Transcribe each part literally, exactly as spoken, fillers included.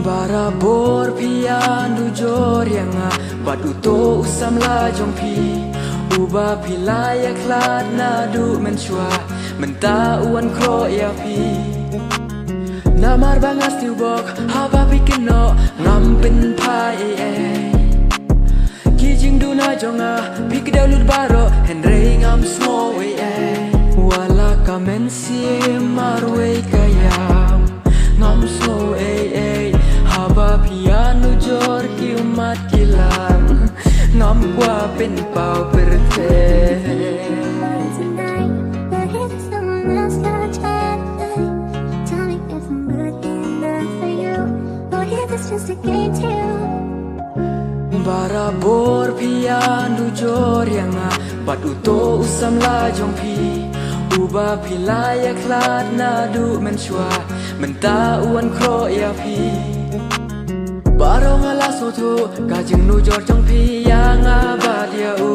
Barabor phi ïanujor ïa nga, bad uto u samla jong phi, uba phi la ïakhlad naduh mynshuwa, mynta u wan khroh ïa phi. Namar ba nga still bok, haba phi kynnoh, ngam pynphai ei ei. Ki jingduna jong nga, phi kdew lut baroh, hynrei ngam sngew ei ei. Wat la ka mynsiem marwei ka ïam, ngam sngew ei ei. Haba phi ïanujor ki ummat ki lang, ngam kwah pynpaw pyrthei. Tonight, but if someone else got a chance, tell me if I'm good enough for you, or if it's just a game to you. Barabor phi ïanujor ïa nga, bad uto u samla jong phi, uba phi la ïakhlad naduh mynshuwa, mynta u wan khroh ïa phi. Baroh nga la sngewthuh, ka jingnujor jong phi ïa nga bad ïa u.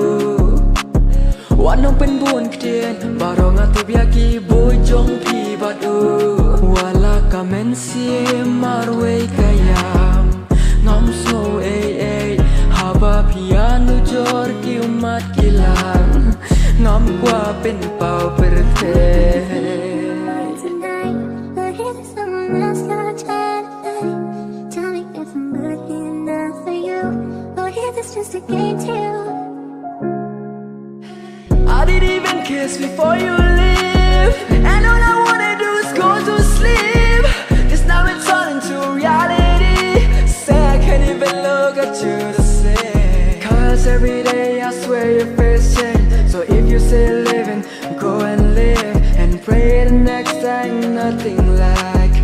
Wat nym pynbun ktien, baroh nga tup ïa ki buit jong phi bad u. Wat la ka mynsiem marwei ka ïam, ngam sngew ei ei. Haba phi ïanujor ki ummat ki lang, ngam kwah pynpaw pyrthei. Tonight, but if someone else got a chance, tell me if I'm good enough for you, or if it's just a game to you. I didn't even kiss before you leave, and all I wanna do is go to sleep. It's now it's turning to reality. Say I can't even look at you the same. 'Cause every day I swear your face changed. So if you say living, go and live, and pray the next time nothing like,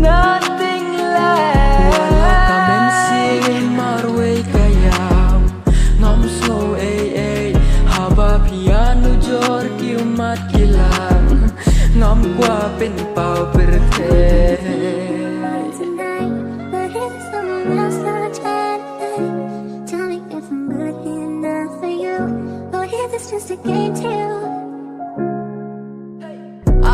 nothing like. Wat la ka mynsiem marwei ka ïam, ngam sngew ei ei. Haba phi ïanujor ki ummat ki lang, ngam kwah pynpaw pyrthei. Tonight, but if someone else got a chance, tell me if I'm good enough for you, or if it's just a game to you.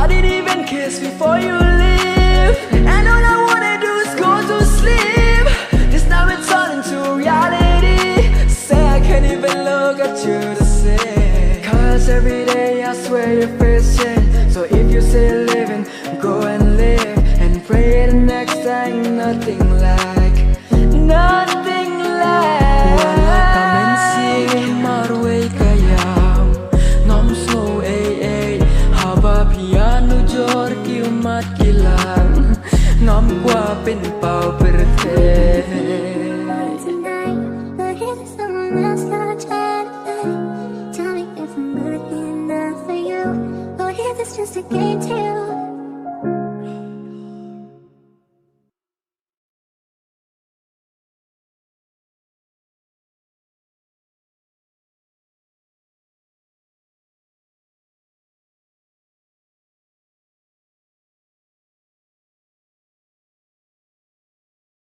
I didn't even kiss before you leave, and all I wanna do is go to sleep. This now it's turning to reality. Say I can't even look at you the same. 'Cause every day I swear your face changed. So if you say living, go and live, and pray the next time nothing like, nothing like. Wat la ka mynsiem marwei ka ïam, ngam sngew ei ei. Haba phi ïanujor ki ummat ki lang, ngam kwah pynpaw pyrthei. Tonight, but if someone else got a chance, tell me if I'm good enough for you, or if it's just a game to you.